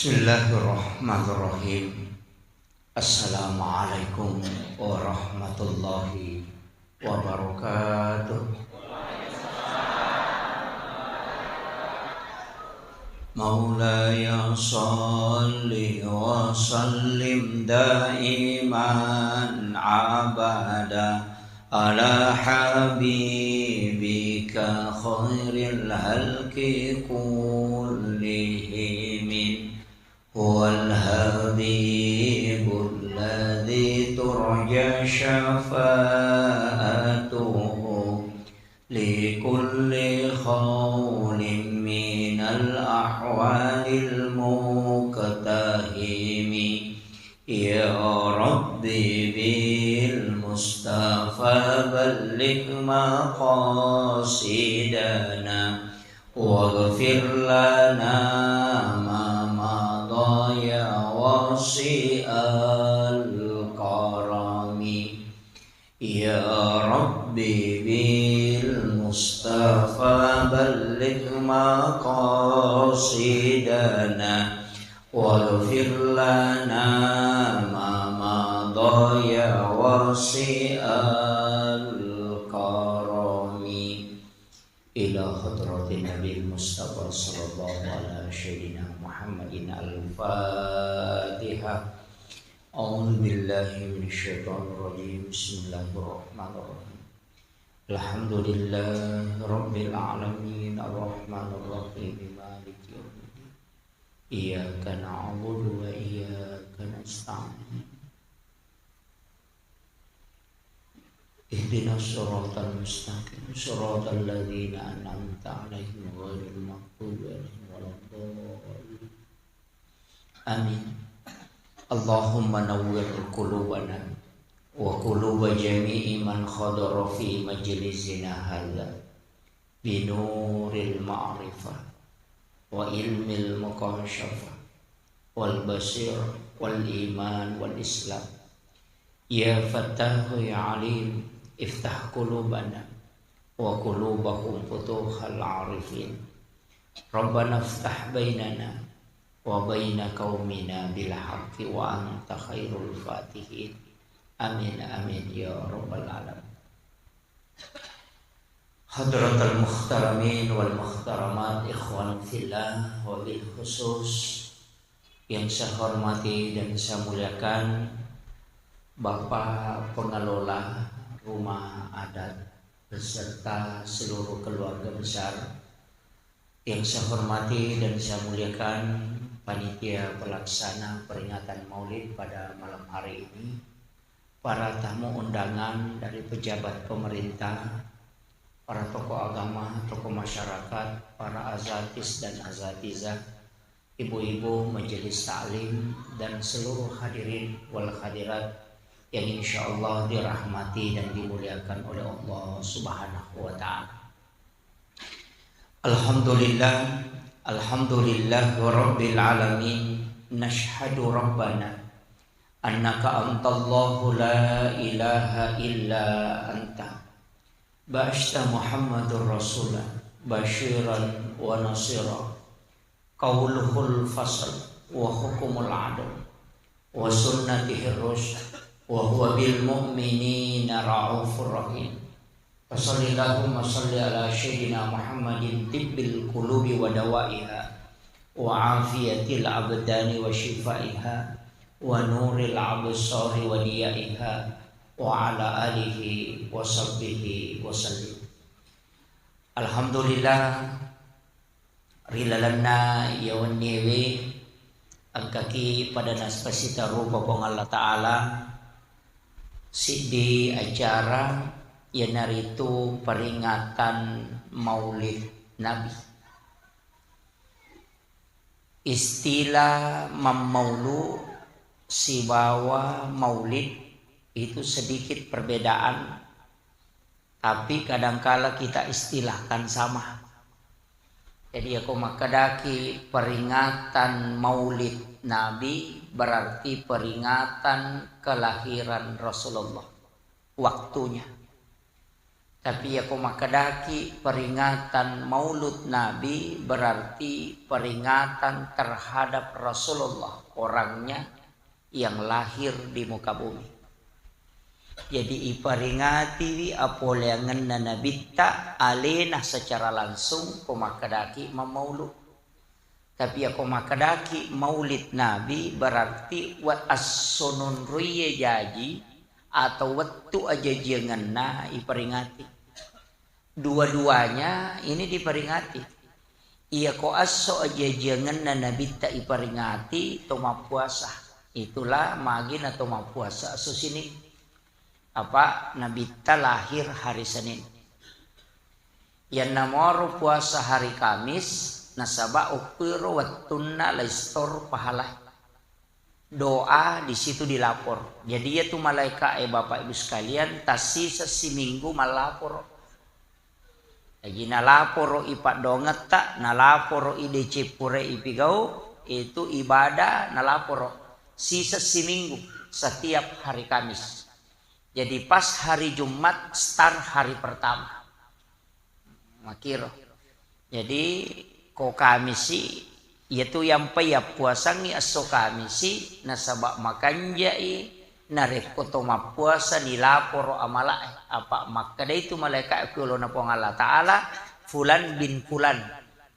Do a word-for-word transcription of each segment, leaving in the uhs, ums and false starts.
Bismillahirrahmanirrahim. Assalamualaikum warahmatullahi wabarakatuh. مولاي صل وسلم دائما أبدا على حبيبك خير الخلق كلهم. هو الحبيب الذي ترجى شفاعته لكل هول من الأهوال مقتحم. يا رب بالمصطفى بلغ مقاصدنا واغفر لنا ما مضى يا واسع الكرم. يا رب بالمصطفى بلغ مقاصدنا واغفر لنا ما مضى يا واسع الكرم. إلى حضرة النبي المصطفى صلى الله على سيدنا محمد الفاتحة. أعوذ بالله من الشيطان الرجيم. بسم الله الرحمن الرحيم. الحمد لله رب العالمين. الرحمن الرحيم. مالك يوم الدين. إياك نعبد وإياك نستعين. اهدنا الصراط المستقيم، صراط الذين أنعمت عليهم غير المغضوب عليهم ولا الضالين. آمين. اللهم نور قلوبنا وقلوب جميع من حضر في مجلسنا هذا بنور المعرفة وعلم المكاشفة والبصيرة والإيمان والإسلام. يا فتاح يا عليم، افتح قلوبنا وقلوبهم فتوح العارفين. ربنا افتح بيننا وبين قومنا بالحق وأنت خير الفاتحين. آمين، آمين يا رب العالمين. Hadratal muhtaramin wal muhtaramat, ikhwan fillah, wabil khusus yang saya hormati dan saya muliakan Bapak Pengelola Rumah Adat beserta seluruh keluarga besar. Yang saya hormati dan saya muliakan panitia pelaksana peringatan Maulid pada malam hari ini, para tamu undangan dari pejabat pemerintah, para tokoh agama, tokoh masyarakat, para azatis dan azatizah, ibu-ibu majelis taklim, dan seluruh hadirin wal hadirat yang insya Allah dirahmati dan dimuliakan oleh Allah Subhanahu wa Ta'ala. Alhamdulillah, alhamdulillah rabbil alamin. Nashhadu rabbana annaka antallahu la ilaha illa anta. Ba'asta Muhammadur Rasula basyiran wa nasira. Qauluhul fasl wa hukumul adl wa sunnatihir rusyd wa huwa bil mu'minina raufur rahim. Wa sallallahumma salli ala sayyidina Muhammadin tibbil qulubi wa dawaiha wa afiyatil abdani wa shifaiha wa nuril absari wa diyaiha wa ala alihi wa sahbihi wa sallim. Alhamdulillah, ri lalenna iya wenniewe engkaki pada naspasita rupa Puang Allah Ta'ala siddi acara, iyanaritu peringatan Maulid Nabi. Istilah mammaulu sibawa maulid itu sedikit perbedaan, tapi kadangkala kita istilahkan sama. Jadi, yako makkedaki peringatan Maulid Nabi, berarti peringatan kelahiran Rasulullah, waktunya. Tapi yako makkedaki peringatan Maulud Nabi, berarti peringatan terhadap Rasulullah, orangnya yang lahir di muka bumi. Jadi, iperingatiwi apoleangenna Nabitta alena secara langsung ko makkedaki mammaulud. Tapi yako makkedaki Maulid Nabi, berarti wa-, esso nonroie jaji atau wettu ajajiangenna iperingati. Dua-duanya ini diperingati. Iyako esso ajajiangenna Nabitta iperingati, to mappuasa. Itulah magi na to mappuasa esso Sining. Apa Nabitta lahir hari Senin. Yanna moro puasa hari Kamis, nasaba okkuiro wettunna laistor pahala. Doa di situ dilapor. Jadi, iyatu malaika e, Bapak Ibu sekalian, tassiseng siminggu mallaporo. Jadi, nalaporo i paddoangetta, nalaporo i deceng pura ipigau, itu ibadah nalaporo. Siseng siminggu setiap hari Kamis. Jadi, pas hari Jumat start hari pertama. Makiro. Jadi, ko Kamisi, iyatu yampai yappuasangngi esso Kamisi, nasaba makanjai narekko to mappuasa nilaporo amala'e. Apa makkedai tu malaika ku yolona Puang Allah Ta'ala, "Fulan bin Fulan,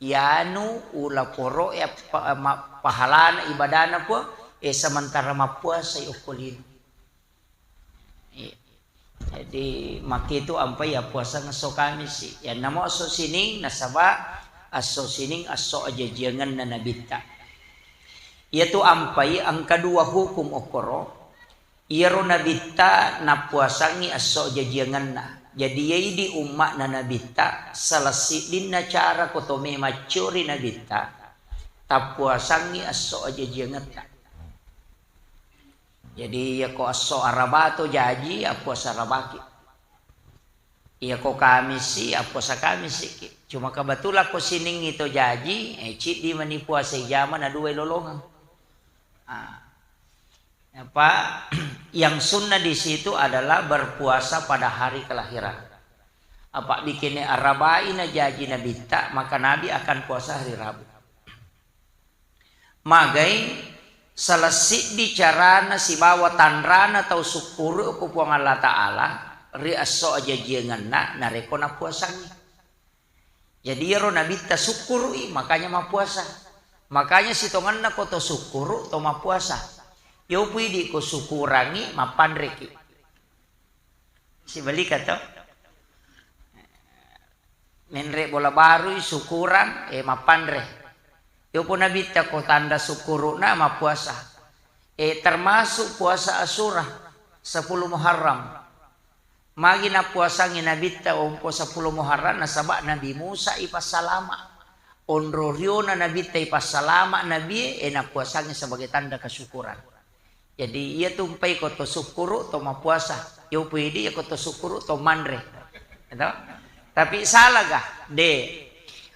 yanu ulaporoe appa-, ma-, pahalana ibadana Puang, e sementara mappuasai okko lino." Iya. Jadi, makkitu ampai yappuasang esso Kamisi. Yannamo esso Sining, nasaba esso Sining esso ajajiangenna Nabitta. Iyatu ampai engka dua hukum okkoro, iyaro Nabitta nappuasangngi esso ajajiangenna. Jadi, iyai di umma'na Nabitta, salah siddinna cara ko to memaccio ri Nabitta, tappuasangngi esso ajajiangetta. Jadi, iyako esso Araba to jaji, appuasa Arabaki. Iyako Kamisi, appuasa Kamisiki. Cuma kebetulan ko Siningngi to jaji, eh, ciddi mani puasa ijama na dua ilolongeng. Ah. Apa, yang sunnah di situ adalah berpuasa pada hari kelahiran. Apa bikinnya Arabai na jaji Nabitta, maka Nabi akan puasa hari Rabu. Magai salah siddi carana sibawa tanrana tau sukkuru ko Puang Allah Ta'ala ri esso ajajiangenna narekko nappuasangngi. Jadi, iyaro Nabitta sukkuru'i, makanya mappuasa. Makanya sitongenna ko to sukkuru, to mappuasa. Yopu idi ko sukurangngi, mappanreki. Sibalika to? Menre bola barui, sukurang, eh, mappanre. Yopo Nabitta ko tanda sukkuru'na mappuasa. Eh, termasuk puasa Asyura, sepuluh Muharram. Magi nappuasangngi Nabitta ompo sepuluh Muharram, nasaba Nabi Musa ipassalama. Onro riona Nabitta ipassalama Nabie, eh, nappuasangngi sebagai tanda kesyukuran. Jadi, iya tumpai ko to sukkuru, to mappuasa. Yopo idi iya ko to sukkuru, to manre. Gitu? Tapi salah ga? De.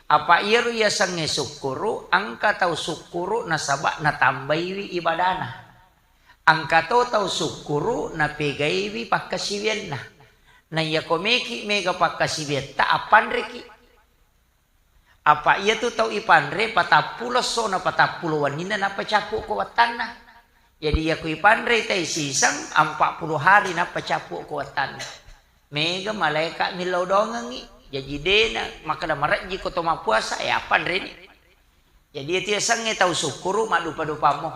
Apa iyaro yasengnge sukkuru, engka tau sukkuru nasaba natambaiwi ibadana. Engka to tau sukkuru napegaiwi pakkasiwianna. Na iyako meki mega pakkasiwiatta, appanreki. Apa iyatu tau ipanre patappulo essona, patappulo wenninna nappa cappu ko wattanna. Jadi, iyako ipanre tai siseng, empat puluh hari nappa cappu ko wattanna. Mega malaeka millau dongengngi. Jaji, dena makkeda marejji ko to mappuasa, eh, appanreni. Jadi, iyatu yasengnge tau sukkuru maddupa-dupammo.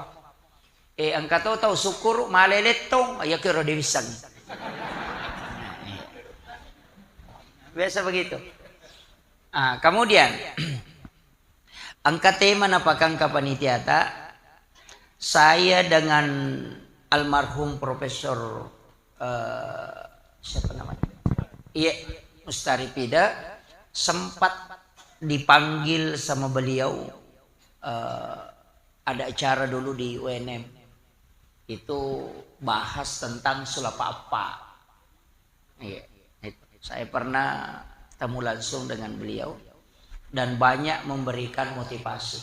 Eh, engka to tau sukkuru male lettong, iyakiro de wisseng. Biasa begitu. Ah, kemudian, engka tema napakangka panitiata, saya dengan almarhum Profesor, eh, siapa namanya? Iya, Mustari Pida, sempat dipanggil sama beliau, eh, ada acara dulu di U N M. Itu bahas tentang sulapa appa. Iya, itu. Saya pernah temu langsung dengan beliau dan banyak memberikan motivasi.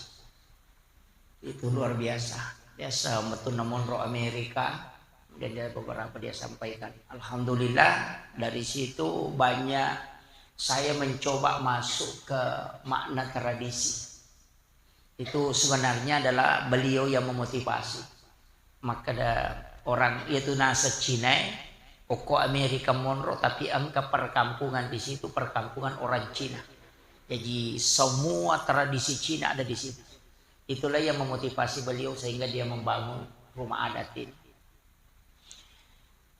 Itu luar biasa. Biasa metu na monro Amerika, Dan dia beberapa dia sampaikan. Alhamdulillah, dari situ banyak saya mencoba masuk ke makna tradisi. Itu sebenarnya adalah beliau yang memotivasi. Makkeda orang itu nasa Cina, okko Amerika monro, tapi engka perkampungan di situ, perkampungan orang Cina. Jadi semua tradisi Cina ada di situ. Itulah yang memotivasi beliau sehingga dia membangun rumah adat ini.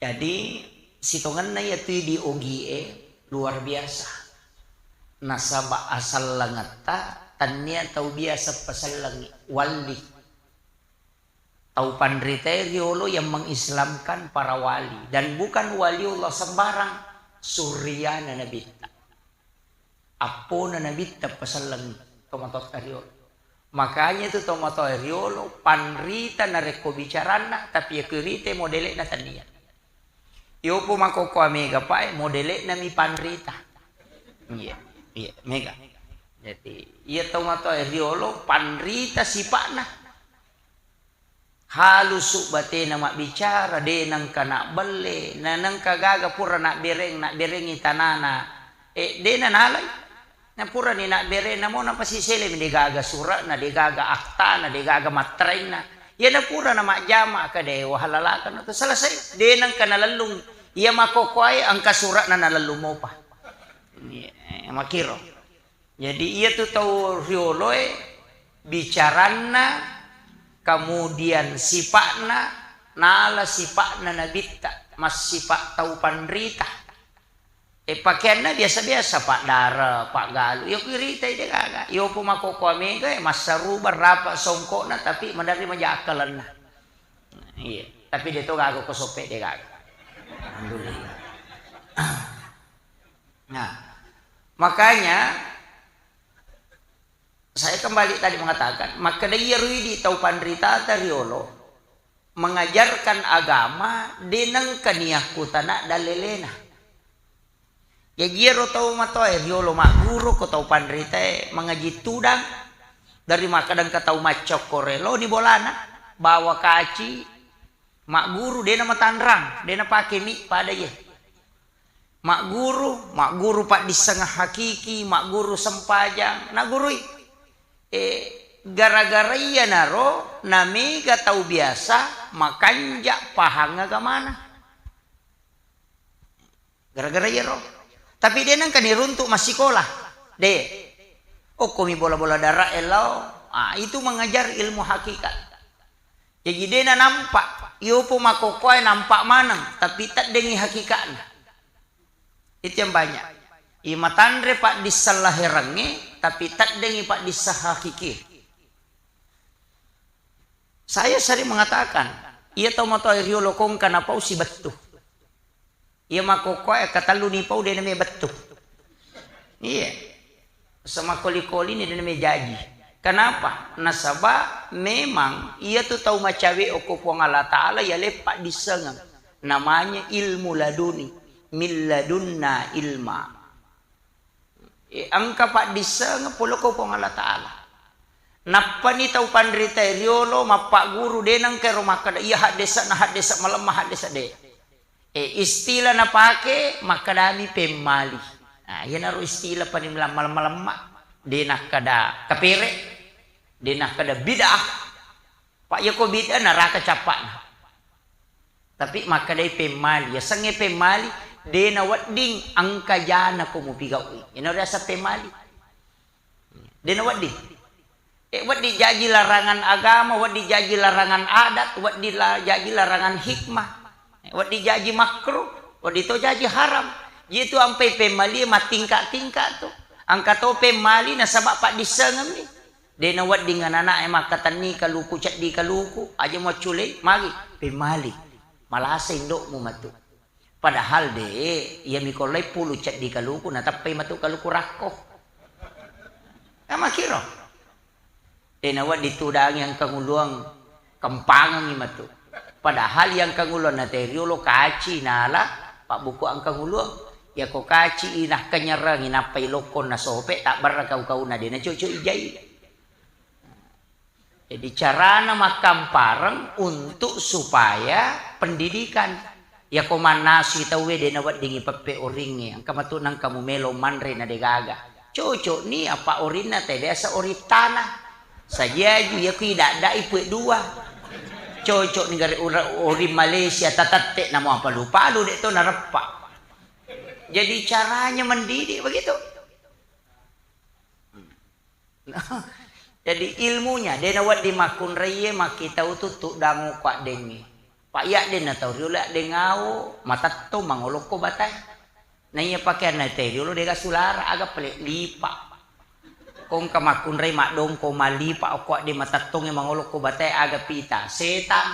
Jadi, sitongenna iya tu di Ogie luar biasa. Nasaba asallengetta, tannia tau biasa pasellengi, walli. Tau panritae riolo yang mengislamkan para wali. Dan bukan waliullah sembarang, surriana nabitta. Appona nabitta pasellengi tomatoatta riolo. Makanya tu tomatoa riolo panrita narekko bicaranna, tapi iya ku rita modele'na tania. Iyopo makokkoa mega pae modele'na mi panrita. Iya, iya, mega. Jadi, iya tomatoa riolo panrita sipa'na. Halusu batena mabbicara, de nengka nabbelle, na nengka gaga pura nabbereng, nabberengi tanana, e, de nanalai. Na purani nabbereng, namo napasiselemi, de gaga sura'na, de gaga aktana, de gaga matterenna. Iya na pura na majjama, ka de wahalalakana tu selesai, de nengka nalellung. Iya makokkoae engka sura'na nalellung mopa. Iya, makiro. Jadi, iya tu tau rioloe, bicaranna, kemudian sipa'na, nala sipa'na nabitta, massipa tau panrita. E, pakeanna biasa-biasa, paddara, paggalu. Iya ku iritai de gaga. Iyopo makokkoa mega, e, massarubang rapa songkokna, tapi maderri maja akkalenna. Iya, tapi de to gaga ko soppe de gaga. Alhamdulillah. Nah, makanya saya kembali tadi mengatakan, makkeda iyaro idi tau panritata riolo mengajarkan agama de nengka niakkutana dalelena. Jaji iyaro tau matoae riolo magguru ko tau panritae mangaji tudang, dari makkeda engka tau maccokkore loni bolana, bawa kaci, magguru de namatanrang, de napake mi pada iye. Magguru, magguru paddissengeng hakiki, magguru sempajang, nagurui. E, gara-gara iyanaro namega tau biasa makanja pahang agamana. Gara-gara iyaro. Tapi de nengka niruntu massikola. De. Okkomi bola-bola dara lao. Ah, itu mengajar ilmu hakikat. Jaji de nanampa, iyopo makokkoe nampa maneng, tapi teddengi hakikatna. Itu yang banyak. I matanre paddisseng laherengnge, tapi teddengi paddisseng hakiki. Saya sering mengatakan, iya tau matoa riolo kongka napau sibettu. Iya makkokkoe katellu nipau de name bettu. Iya. Semakoli-koli ni de name jaji. Kenapa? Nasaba memang iya tu tau macawe okko Puang Allah Ta'ala iya leppa dissengeng. Namanya ilmu laduni. Min ladunna ilma. E, engka paddissengeng pole ko Puang Allah Ta'ala. Nappani tau panritae riolo mappagguru de nengka ero makkeda, iya haddesa na haddesa malemma haddesa de. E, istilah napake makkedami pemmali. Nah, iyanaro istilah paling malemma-lemma. De nakkeda kapere, de nakkeda bid'ah. Pak yako bid'ah naraka cappa'na. Tapi makkedai pemmali, yasengnge pemmali, de nawedding engka jana ko mupigau'i. Iyana riaseng pemmali. De nawedding. E, wedding jaji larangan agama, wedding jaji larangan adat, wedding la-, jaji larangan hikmah, wedding jaji makruh, wedding to jaji haram. Jitu ampai pemmali mattingka-tingka tu. Engka to pemmali nasaba paddissengemmi. De nawedding anana'e makkatenni kaluku ceddi kaluku, aja muacculei, magi pemmali. Malasa indo'mu matu. Padahal de, iya mikollai pulu ceddi kaluku nateppai matu kaluku rakko. Namakiro. De nawedding tudangi engka nguluang kempangengi matu. Padahal iya engka nguluang nateriolo kaci nala pabbuku engka nguluang. Yako kaci inakkenyerengi nappai lokkong nasope tabberra kau-kauna de nacoco ijai. Jadi carana makkampareng untuk supaya pendidikan. Yako mannasui tauwe de naweddingi peppe oringnge, engka matu nangka mumelo manre na degaga. Cocok ni apa orinna te biasa orin tanah. Sajiaju yako idadai pue dua. Cocok ni gare ura-, orin Malaysia tatette namo palu-palu de to nareppa. Jadi caranya mendidik begitu. Jadi ilmunya, de nawedding makkunraie makkitau tu tuddango ko addengnge. Pa iya denna tau riolo addengngau, matetto mangolokko batae. Na iya pakeanna te riolo dega sulara, aga pale lipa. Ko engka makkunrai maddongko malipa okko adde matettongnge mangolokko batae aga pita, setang.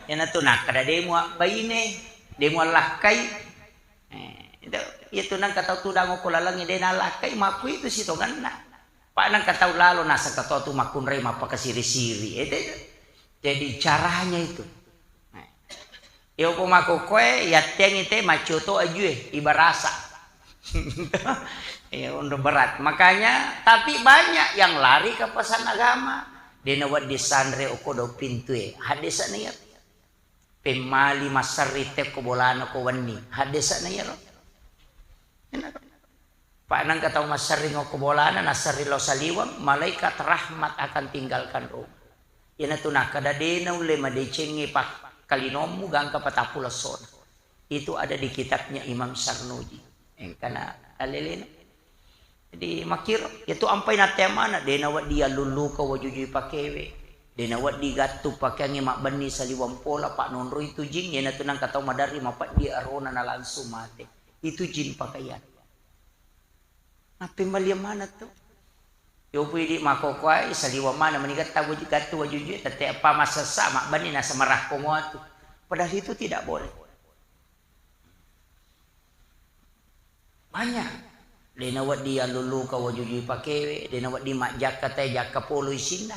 Iyanatu nakkeda de mua baine, de mua lakkai. Eh, itu, itu nangka tau tudang okko lalengnge de nalakkai, makkuitu sitongenna. Pa nangka tau lalo naseng katoa tu makkunrai mappakasiri-siri. Itu, itu. Jadi caranya itu. Nah, iyo ko makkokkoe, yatteangi te maccoto ajue, ibarasa. Ya, udah berat. Makanya, tapi banyak yang lari ke pesan agama. De nawedding sanre okko do pintue. Haddese'na iya. Pemmali masserring te ko bolana ko wenni. Haddese'na iyaro. Enaro. Pa nengka tau masserring ko bolana, nasserring lao saliweng, malaikat rahmat akan tinggalkan rumah. Iyanatu nakkeda de naulle madecengngi pakkalinommu gangka patappulo essona. Itu ada di kitabnya Imam Sarnuji. Engkana alelena. Jadi makkiro, iyatu ampai nattea maneng, de nawedding yallulluka wajujui pakewe, de nawedding gattu pakeangnge mabbenni saliweng pola, pa nonroi tu jing, iyanatu nangka tau maderri mapeddi arona na langsung mate. Itu jin pakaian. Mappembalian maneng tu. Yopu idi makkokkoe saliweng maneng meni gatta waju-, gattu wajujui, tette eppa massessa mabbenni nasamarakko mua tu. Padahal itu tidak boleh. Banyak. De nawedding yallulluka wajujui pakewe, de nawedding majjakka tae jakka polo isinna.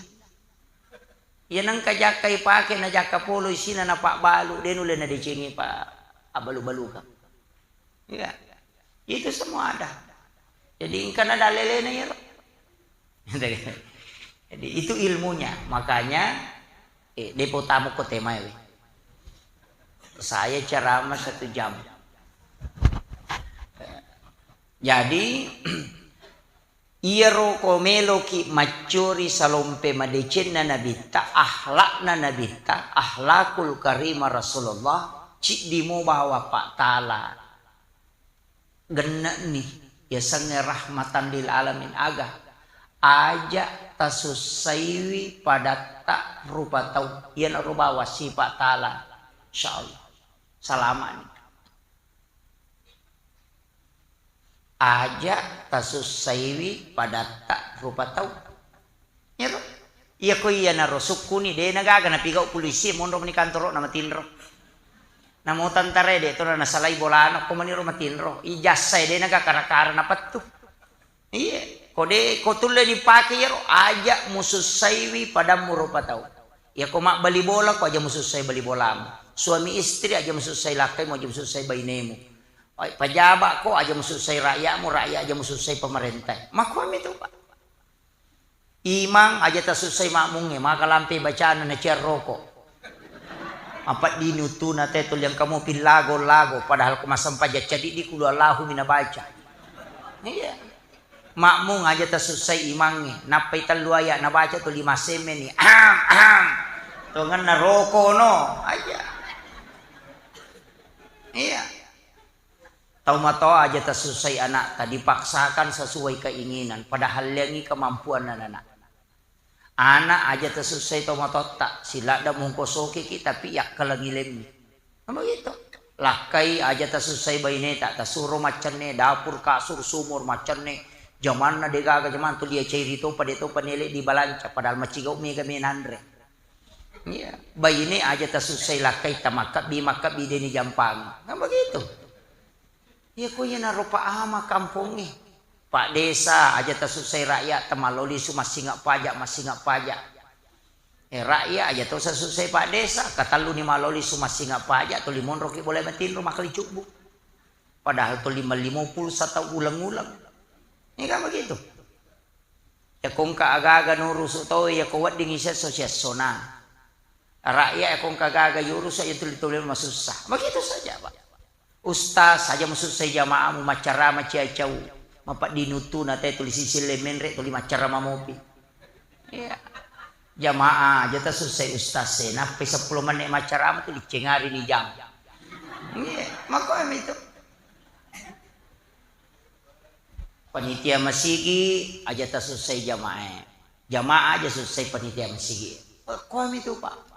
Iya nengka jakka ipake na jakka polo isinna napabbalu, de nulle nadecengi pa abbalu-balukang. Iya. Itu semua ada. Jadi engkana dalelena iyaro. Jadi itu ilmunya. Makanya, eh, depo tamu ko temae we. Saya ceramah satu jam. Jadi, iyaro ko meloki maccori salompe madecenna Nabitta, akhlakna Nabitta, akhlakul karimah Rasulullah, ciddi mo bawa Pak Taala. Genne'ni, yasengnge rahmatan lil alamin aga. Aja tasussaiwi padatta rupa tau. Iyanaro bawa sipa Taala. Insyaallah. Salama'ni. Aja tasussaiwi padatta rupa tau. Iyaro. Iya ko iyanaro sukkuni, de nagaga napigau polisi, monro mani kantoro na matinro. Namo tentara de to nasalai bolana, ko maniro matinro. Ijazah de naga kara-kara napettu. Iya, ko de ko tulle dipake iyaro, aja musussaiwi padammu rupa tau. Iya ko mabbali bola ko aja musussai bali bolamu. Suami istri aja musussai lakkaimu, aja musussai bainemu. Oi, pejabat ko aja musussai rakyatmu, rakyat aja musussai pemerintah. Makkuami tu, Pak. Imang aja tasussai makmungnge, maka lampe bacana na ciarroko. Mapeddini uttuna te tuli engka mopi lago-lago, padahal ko massempajang cadiddi kulu Allahu mi nabaca. Iya. Makmung aja tasussai imangnge, nappai tellu aya nabaca tuli massemmeni. Am, am. Tongenna roko no aja. Iya. Tau matoa aja tasussai anakta, dipaksakan sesuai keinginan, padahal liangi kemampuan anak. Anak aja tasussai tomatoatta, siladda mungko sokiki tapi yakkalengi lemmi. Kan begitu. Lakkai aja tasussai baineta, tasuro maccenne, dapur, kasur, sumur, maccenne, jamanna degaga, jaman tu lia cairi topa, de topa nele di balanca, padahal macigau mega menanre. Iya, baine aja tasussai lakkai tamakkabbi, makkabbi deni jampang. Kan begitu. Iya ko iyanaro Pak Ama kampongnge. Pak Desa aja tasussai rakyat, temalo lisu massinga pajak, massinga pajak. Eh, rakyat aja to sasussai Pak Desa, katelluni malo lisu massinga pajak, tuli monroki bola matinro makkali cubbu. Padahal tuli malimo pulsa tau uleng-uleng. Ini kan begitu. Yako engka aga-aga nurusu tau, yako wedding isi esso, si essona. Rakyat yako engka aga-aga yurusu, iya tuli-tuli masussa. Begitu saja, Pak. Ustaz aja musussai jamaah, mu maccarama ciacau. Mapaddini uttuna te tuli sisille menre, tuli maccarama mopi. Iya. Jamaah aja tasussai ustaz e, nappai seppulo menit maccarama tuli cengari ni jam. Iya, makomi tu. Panitia masigi aja tasussai jamaah e. Jamaah aja sussai panitia masigi. Komi tu, Pak.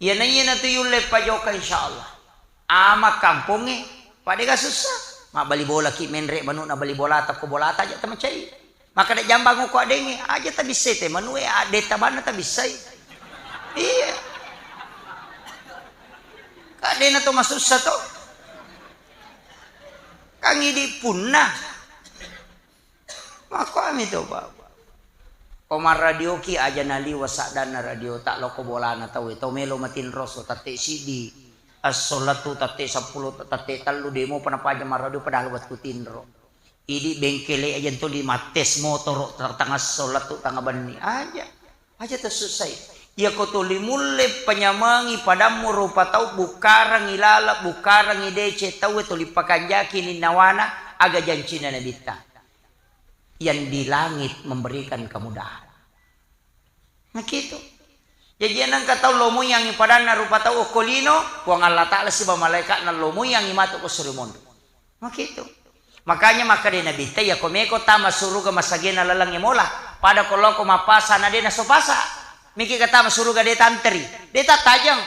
Iya na, iya na tu yulle pajoka, insyaallah. Ama kampongnge, pada ga sussa. Mabbali bola ki menre manu na bali bolata ko bolata aja tamacai. Makkeda jambang ko adengnge, aja tabissai te manu e, ade tabanna tabissai. Iya. Kadena to masussa to. Kang idi punna. Makkuami to, Pak. Ko marradioki aja naliwa saddanna radiota, lokko bolana tauwe, tau melo matinroso, tette siddi esso lettu, tette seppulo, tette tellu, demo pa napaja marradio padahal wettu tinro. Idi bengkele aja tuli mattes motoro, tangasso lettu, tangabenni aja. Aja tasussai. Iyako tuli mulle panyamengi padammu rupa tau, bukkarengi laleng, bukkarengi deceng tauwe, tuli pakanjaki ninnawana, aga jancina Nabitta. Yang di langit memberikan kemudahan. Makitu. Jaji nengka tau lomoiyangi padanna rupa tau okko lino, Puang Allah Ta'ala siba malaika'na lomoiyangi matu ko suri monro. Makitu. Makanya makkeda Nabitta, iyako meko tama suruga masagena lalengnge mola, pada ko loko mappasa na de naso pasa. Miki ka tama suruga de tanteri, de tattajeng.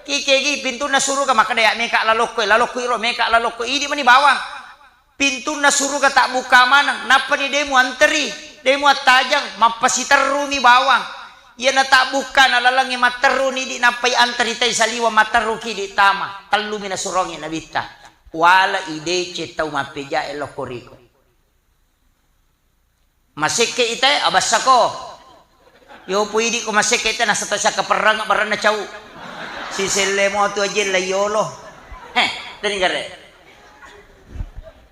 Kikegi pintunna suruga makkeda ya meka lalokko, lalokko iro meka lalokko, idi mani bawang. Pintunna suruga tabbukka maneng, nappani de muanteri, de muattajeng, mappasiterrumi bawang. Iyana tabbukka na lalengnge matterruni idi, nappai anteri tai saliweng matterruki idi tama. Tellumi nasurongi Nabitta. Wala ideceng tau mappejae lokko riko. Masekke itae, abassako. Yopo idi ko masekke itae, nasata siakkaperrang baranna cau. Siselle mo tu aje la yolo. Heh, teni gare.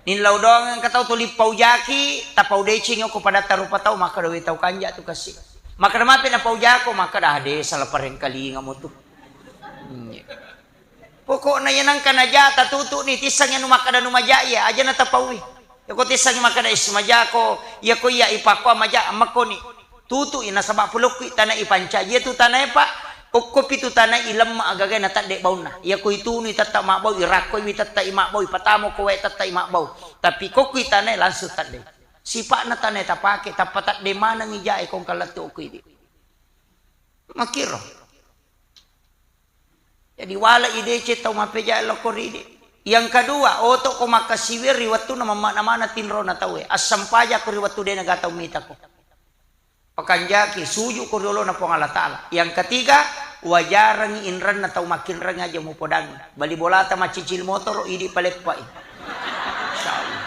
Nillau doang engka tau tuli paujaki, tapau deceng ko padatta rupa tau, makkeda we tau kanja tu kasi. Makkeda mape napaujako, makkeda ade sala parengkalinga mo tu. Hmm, iya. Pokokna iya nengka naja tatutu'ni, tissengi anu makkeda anu maja iya, aja natapaui. Yako tissengi makkeda is majako, yako iya ipakko maja makkoni. Tutu'i nasaba pulokku tana ipancaji tu tanae, Pak. Okko pitu tanae ilemma agaga natadde baunna. Yako itunu itetta mabbau, irakkoi wi tetta imabbau, ipatamo ko wae tetta imabbau. Tapi kokku tanae langsung tadde. Sipa'na tanae tapake, tappa tadde manengi jae kongka lettu okko idi. Makkiro. Jadi, wala ideceng tau mappejae lokko ridi. Yang kedua, oto ko makkasiwiang ri wettunna mammakna maneng tinrona tauwe. Assempajako ri wettu de naga tau mitako. Pakanjaki, suju ko ri olona Puang Allah Ta'ala. Yang ketiga, wajarangi inrenna tau makkinreng aja mupodangi. Bali bolata maccicil motoro, idi paleppai. Insyaallah.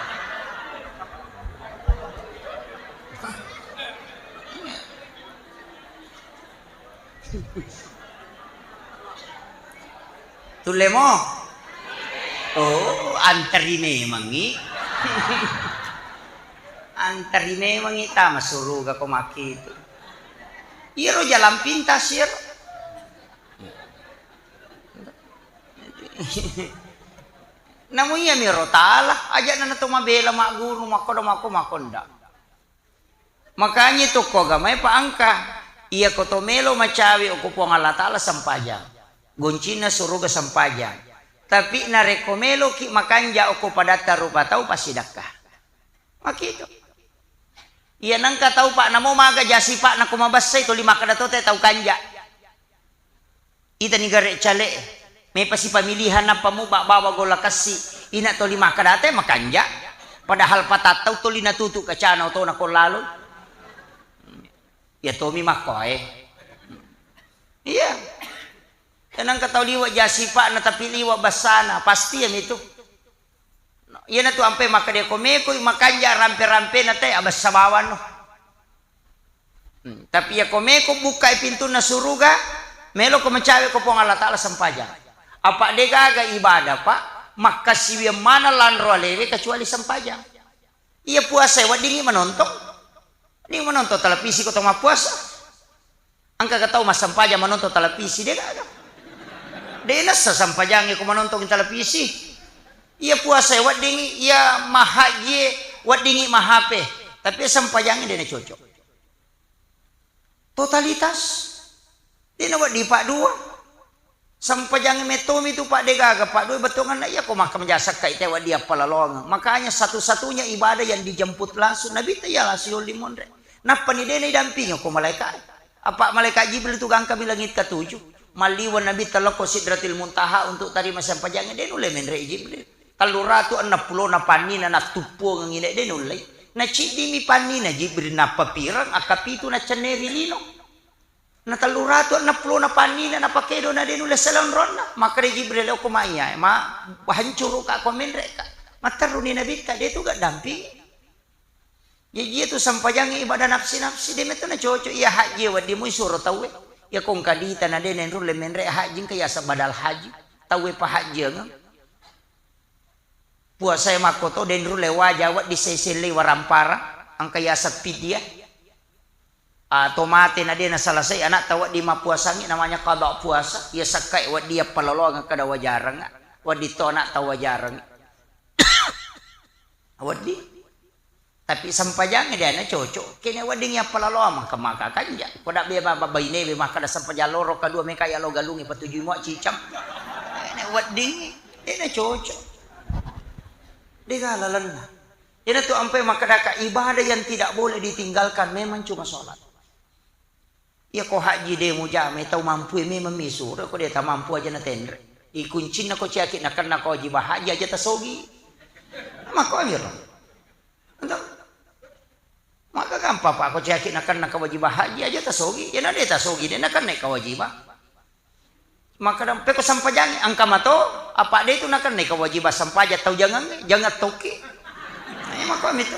Tulle mo? Oh, anteri memangngi. Anteri memangngi tama suruga ko makkitu. Iyaro jalan pintas iyaro. Namu iyami ro tala, aja'na nato mabela magguru, makkoda makko, makkonda. Makanya tokko agamae pa engka, iyako to melo macawe okko Puang Allah Ta'ala sempajang. Goncinna suruga sempajang. Tapi narekko meloki makanja okko padatta rupa tau, pasti dakka. Makitu. Iya nengka tau, Pak, namo maga jasi, Pak, nako mabessai tuli makkeda to te tau kanja. Itani gare cale, mepa sipamilihan nappa muba bawa golla kassi, ina toli makkeda te makanja. Padahal patattau toli natutu kacana otona ko lalo. Iya tomi makkoe. Iya. Tenang ka tau liwa jasi, Pak, na tapi liwa bassana, pasti ya mitu. Iyanatu ampe makkeda ko mekoi makanja rampe-rampena te abessa bawanno. Hmm, tapi iyako meko bukkai pintunna suruga, meloko macawe ko Puang Allah Ta'ala sempajang. Apa degaga ibadah, Pak, makkasiwiang maneng lanro alewe kecuali sempajang. Iya puasa weddingi manontong. Ni manonton televisi ko to mappuasa. Engka ga tau massempajang manonton televisi, de gaga. De nessa sempajangnge ko manonton televisi. Iya puasa weddingi, iya mahajie weddingi mahape. Tapi sempajangnge de nacocok. Totalitas. De nawedding paddua. Sempajangnge mettomi tu, Pak, de gaga paddua bettuanna iya ko makka menjasakka ite wedding appalaloangeng. Makanya satu-satunya ibadah yang dijemput langsung Nabitta ialah siolli monre. Nappani de naidampingi ko malaika. Apa malaikat Jibril tu gangkami langit ketujuh. Malliwa Nabitta lokko Sidratil Muntaha untuk tarima sempajangnge, de nulle menre Jibril. Telluratu enneng pulona pannina nattuppuangengngi de, de nullei. Naciddimi pannina Jibril nappapireng, akkapitu naccenneri lino. Na telluratu enneng pulona pannina napakedo na de nulle selonronna. Makkeda Jibril, "Okko ma iya, ma hancuruka ko menreka." Matterruni Nabitta, de tu gaddampingi. Jaji iya tu sempajangnge ibadah nafsi-nafsi, de metto nacocok. Iya hajji wedding mui suro tauwe. Iya ko engka dita na de nenrulle menre hajji, engka yaseng badal haji. Tauwe pahajjiangeng. Puasae makkoto, de nrulle waja wedding sesellei warampara, engka yaseng pidyah. Atau mate na de naselesai anakta wedding mappuasangngi, namanya qada puasa. Iya sekkae wedding appalaloangeng kada wajarengnga, wedding to anakta wajarengngi. Wedding. Tapi sempajangnge de nacocok. Kene wedding appalaloang maka-maka kanja. Ko da be ba-, ba-, bainewe makkeda sempajang loro kadua meka yalo galungnge patujui mua cicang. Kene wedding de nacocok. De ga lalenna. Iyana tu ampai makkedaka ibadah yang tidak boleh ditinggalkan memang cuma sholat. Iya ko hajji de mujama tau mampue memang mi suro, ko de tamampu aja natenre. Ikuncinna ko ciaki nakenna kewajibah hajji aja tasogi. Mako amiro. Entah. Maka gampang, Pak, ko ciaki nakenna kewajibah hajji aja tasogi. Iyana de tasogi de nakenna kewajibah. Makkeda, "Pekko sempajangngi, engka mato, apa de tu nakenna kewajibah sempajang tau jangangnge, jangan toki." Nah, iya mako mitu.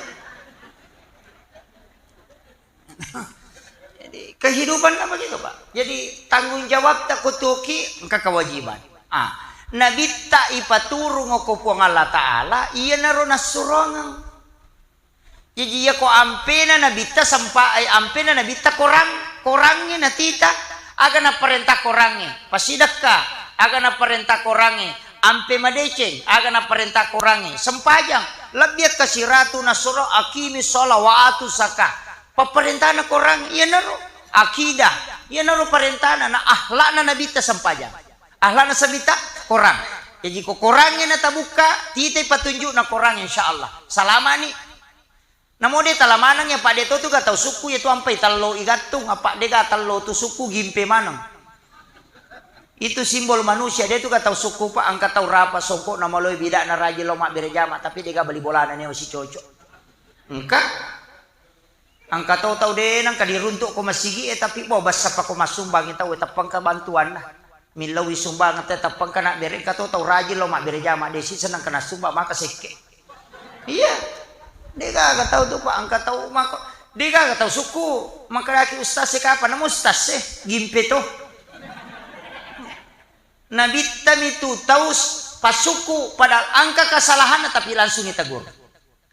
Jadi, kehidupan kan begitu, Pak. Jadi, tanggung jawabta ko toki, engka kewajiban. Ah, Nabitta ipaturung ko Puang Allah Ta'ala, iyanaro nassurongeng. Jaji, iya ko ampena Nabitta sempa-, eh, ampena Nabitta korang, korangnge natita, aga naparenta korangnge, pasidekka, aga naparenta korangnge, ampe madeceng, aga naparenta korangnge, sempajang, lebbi akka siratu nasuro, aqimi sholah wa atu zakah, papparentana korang, iyanaro akidah, iyanaro parentana, na akhlakna Nabitta sempajang. Akhlakna Nabitta korang. Jaji ko korangnge natabukka, titai patunjukna korang, insya Allah. Salamani. Namo de tala maneng ya, Pak, de to tu ga tau sukku ya tu ampai tello igattung, apa de ga tello tu sukku gimpe maneng. Itu simbol manusia, de tu ga tau sukku, Pak, engka tau rapa songkok na maloi bidakna rajin lo mabbere jama, tapi de ga bali bolana neo si cocok. Engka. Engka to tau de nengka diruntuk ko masigi e, tapi bo bassa pa ko massumbang tau e, teppengka bantuanna. Millau sumbang te teppengka nabbere, engka to tau rajin lo mabbere jama, de si seneng kena sumbang maka sekke. Iya. De gaga tau tu, Pak, engka tau mako. De gaga tau sukku, maka daki ustaz e, kapan namo ustaz e, gimpe to. Nabitta mitu tau s-, pasukku, padahal engka kesalahanna tapi langsung ditegur.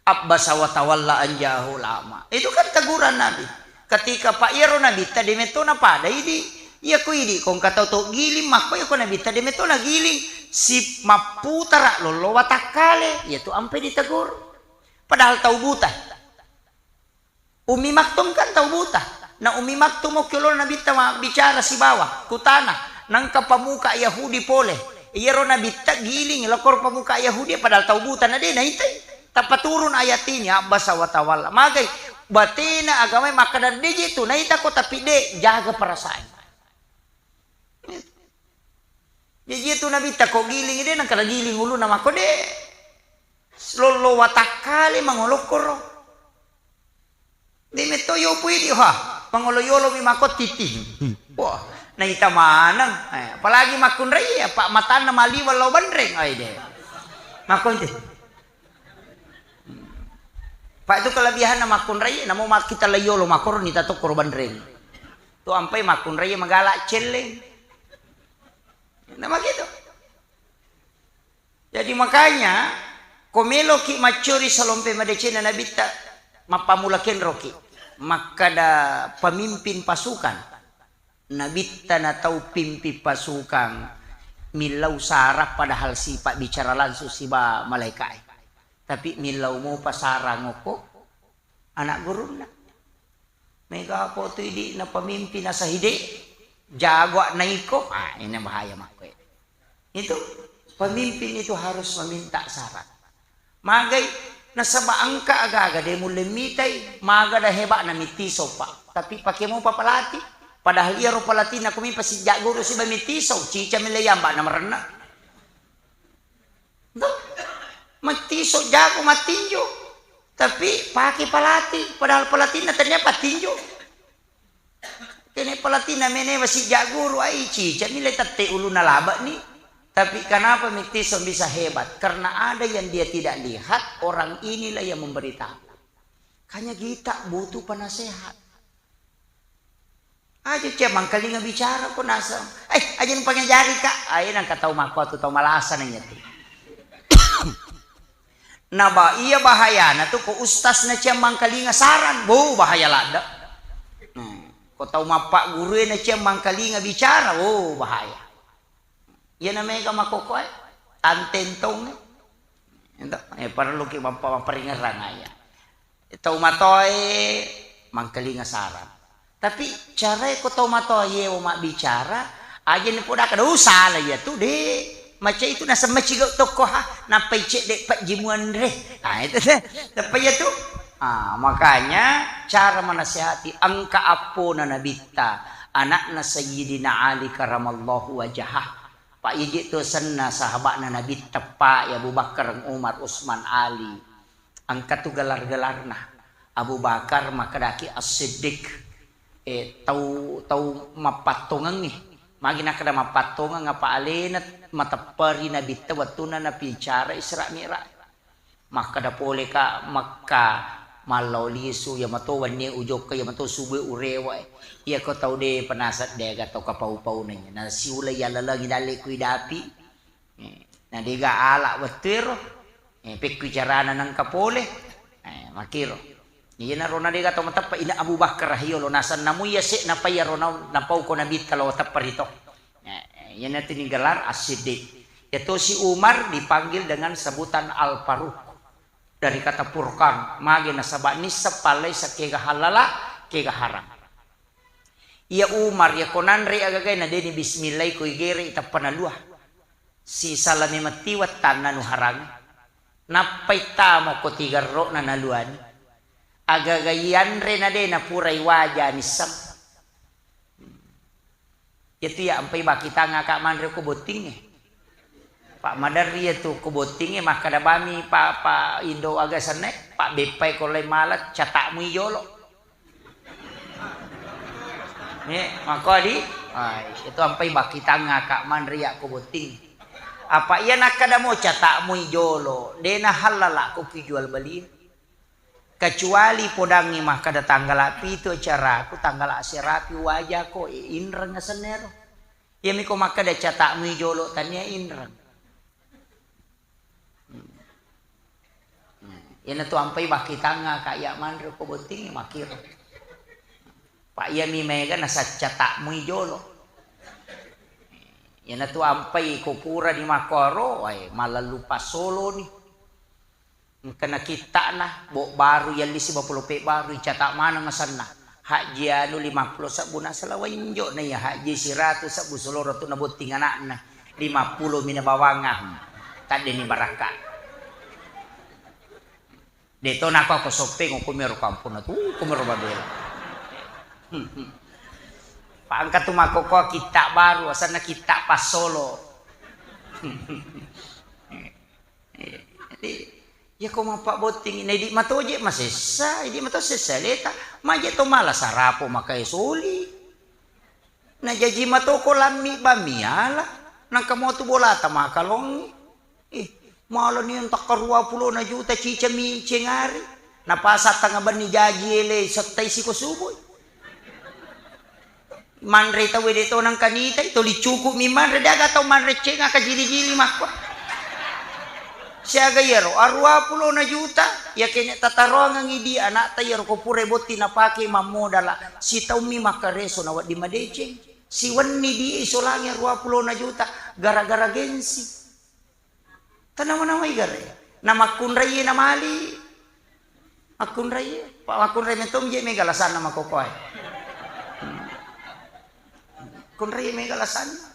Abbasa wa tawalla an ja'ahul a'ma. Itu kan teguran Nabi. Ketika Pak iyaro Nabitta de metto napada idi, iya ko idi ko engka tau to giling, makko iya ko Nabitta de metto nagiling, si mapputara lollo watakkale, iya tu ampe ditegur. Padahal tau buta. Ummi Maktum kan tau buta. Na Ummi Maktum okki olona Nabitta mabbicara sibawa, kutana, nengka pamuka Yahudi pole. Iyaro Nabitta giling lokko ro pamuka Yahudi, padahal tau buta na de naitai. Tappa turun ayat ini, abbasa wa tawalla. Magai batena agamae makkeda, de je tu naita ko, tapi de, jaga perasaan. Jaji tu Nabitta ko giling, de nengka giling uluna makko, de. Lollo watakkale mangolokkoro. De metto yopo idi, ha, mangolo yolo mi makko titi. Wah, naita maneng. Eh, apalagi makkunrai, apa matanna maliweng lao banreng, ai de. Makko ente. Pak, itu kelebihanna makkunrai, namo makkita lai yolo makkoro nita tokkoro banreng. Tu ampai makkunrai magala celleng. Nah, begitu. Jadi makanya, ko meloki maccori salompe madecena Nabitta, mappamula kenroki. Makkada pemimpin pasukan, nabitta na tau pimpin pasukang millau sara, padahal sipa bicara langsung siba malaikae. Tapi millau mopa sara ngokko anak gurunna. Mega po tu idi na pemimpin asahide, jago na iko. Ah, ini bahaya makko. Itu pemimpin itu harus meminta saran. Magai, nasaba engka aga-aga de mulle mitai, maga da heba'na mitiso, Pak. Tapi pake mopa palati. Padahal iyaro palatina kumi pasijja guru siba mitiso, cica mille yamba na merenna. Tuh. Matiso jago matinju. Tapi pake palati, padahal palatina tania patinju. Kene palatina mene masijja guru, ai cica mille tette uluna labak ni. Tapi kenapa mitiso bisa hebat? Karena ada yang dia tidak lihat, orang inilah yang memberitahu. Kanya kita butuh penasehat. Aja cia mangkalinga bicara ko naseng. Eh, aja pangajari, Kak. Ayo nangka tau makkuatu tau malasa nanya tu. Naba iya bahayana tu ko ustaz na cia mangkalinga saran. Bo, bahaya ladda. Hmm. Ko tau mappagguru na cia mangkalinga bicara. Oh, bahaya. Iyana mega makokkoe, tantentong. Ento, eh, parelluki mappa-, mapparingerrang aya. Tau matoae mangkalinga saran. Tapi carae ko tau matoa yewo mabbicara, aja ni podaka, "Duh, sala iya tu, de." Maca itu naseng macigau tokko ha, nappai cedde pajji muanre. Nah, itu deh. Teppa iya tu. Ah, makanya cara menasehati engka appona nabitta, anakna Sayyidina Ali karamallahu wajhah. Pa iji tu senna sahaba'na Nabi teppa ya Abu Bakar, Umar, Usman, Ali. Engka tu gelar-gelarna. Abu Bakar makkedaki As-Siddiq. Eh, tau, tau mappattongengngi. Magi nakkeda mappattongeng apa alena matepperi Nabitta wettunna nabicara Isra Mi'raj. Makkeda poleka Mekka, mallao lisu, iya mato wennie ujokka, iya mato subue urewa. Iya ko tau de penaseng de aga tau kapau-pauna iya. Nasiula iya lalengi dalle kui dapi. Eh, na dega ala wettuero. Eh, pekku carana nengka pole. Eh, makiro. Iyanaro na dega tau mateppe ina Abu Bakar hiyolo nasenna mu iya se napa iyaro na-, napauko Nabitta lao teppe rito. Eh, iyanatu nigelar As-Siddiq. Yatosi Umar dipanggil dengan sebutan Al-Faruq. Dari kata Furqan, mage nasaba nisseng pallai sakega halala, kega haram. Iya Umar, iya ko nanre agagae na deni bismillai ko igere tappa nalua. Sisalami metti wettanna nuharangi. Nappai tamo ko tigerro'na naluani. Agaga ianre na de napurai waja nisseng. Iyatu iya ampai bakitang aka manre ko bottingnge. Pak maderri iyatu ko bottingnge makkada bami pa, pa indo aga senne, Pak beppai ko lai mala catakmu ijolo. Eh, mako di? Ah, itu ampai bakitang aka manre iya ko botting. Apa iya nakkada mo catakmu ijolo, de na halala ko ki jual beli. Kecuali podangngi makkada tanggala pitu acaraku, tanggala serapi wajako, eh, inreng asennero. Iyami ko makkada catakmu ijolo tania inreng. Hmm. Iyanatu ampai bakkitangnga ka iya manre ko botting makiro. Pak iyami mega nasacca takmu ijolo. Iyanatu ampai ko pura di makkoro, wae, malallu passoloni. Engkana kitta'na, bo baru yallisi bapolope baru, icata maneng asenna. Hajji anu lima pulo sebbu nasala wenjo na iya hajji siratu sebbu soloro tu nabotting anakna. Lima pulo mina bawang ah. Taddeni barakka. Deto nako ko soppeng ko mero kampung tu, ko mero babel. Pak engka tu makkoko kitta baru, asenna kitta passolo. Iya. Jadi, iya ko mappabotting, na idi matoje masessa, idi mato sessa leta, maje to mala sarapo makae soli. Na jaji mato ko lammi bamiala, nangka mo tu bolata makalongi. Ih, mala ni entak ka dua pulo na juta cica mi cengari. Napasa tanga benni jaji ele settai siko subui. Manre tau de to nangka nitai, toli cukup mi manre, de aga tau manre cenga ka jili-jili makko. Siaga iyaro, aruapulona juta, iya kene tataroangengngi di anakta iyaro ko pura botting napake mammodala, sitaummi makkareso nawedding madeceng. Siwenni di isolangi aruapulona juta gara-gara gengsi. Tanawa-nawai gare. Namakkunraie namali. Makkunraie. Pa makkunrai metong je mega lasanna makokoe. Kunrai mega lasanna.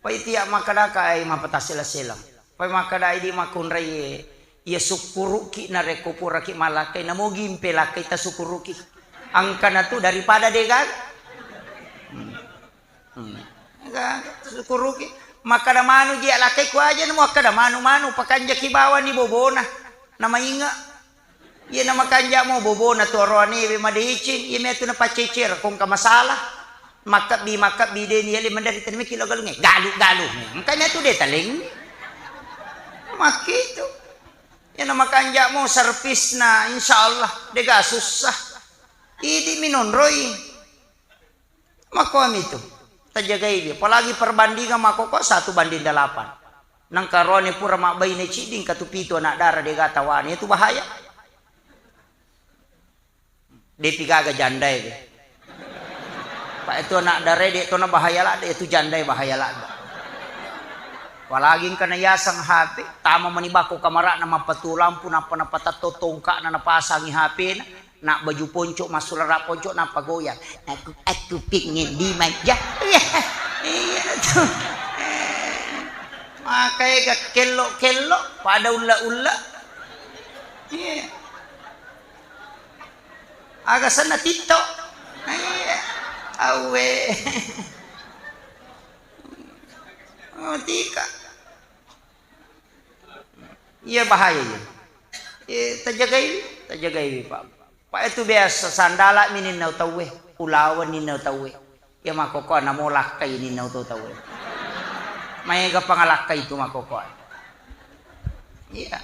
Pai tiak makkadaka ai mapatassela-sela. Pai makkada idi makkunrai, iya sukkuruki narekko puraki malakkai, namogi impelakkai tasukkuruki. Angkana tu daripada degaga. Hmm. Hmm. Gaga, sukkuruki. Makkada manu ji alakkai ku aja namo akkada manu-manu, pakanjaki bawani bobona. Namainga. Iya namakanjamo bobona tu aroanewe madeceng, iya metu napaccecer kongka masalah. Makkabbi, makkabbi deni yale mandari tanimeki lo galunge. Galu, galu. Engka metu de taleng. Makkitu. Iya namakanjamo servisna, insyaallah dega sussa. Idi minonroi. Makkomi tu, tajagaiwi, apalagi perbandingan makkokko satu banding delapan. Nangka roane pura mabbaine cidding katu pitu anak dara dega tawane, itu bahaya. Depi gaga jandae de. Pak itu anak dara de tona bahaya ladde, itu jandae bahaya ladde. Apalagi engka na yaseng H P, tama mani bako kamarana mappatu lampu nappa napatatto tongkana napasangi H P-na. Nak baju ponco, massulara ponco, nappa goyang. Aku, aku pengen dimanja. Iya, iya, tu. Eh, makanya gak kello-kello, pada ulla-ulla. Iya. Aga sana TikTok. Iya. Awe. Oh, tika. Iya bahaya iya. Eh, tajagaiwi, tajagaiwi, Pak. Pak itu biasa sandala mi ninnau tauwe, ulawen ninnau tauwe. Iya makkokkoe namo lakkai ninnau to tauwe. Maega pangalakkai itu makkokkoe. Iya.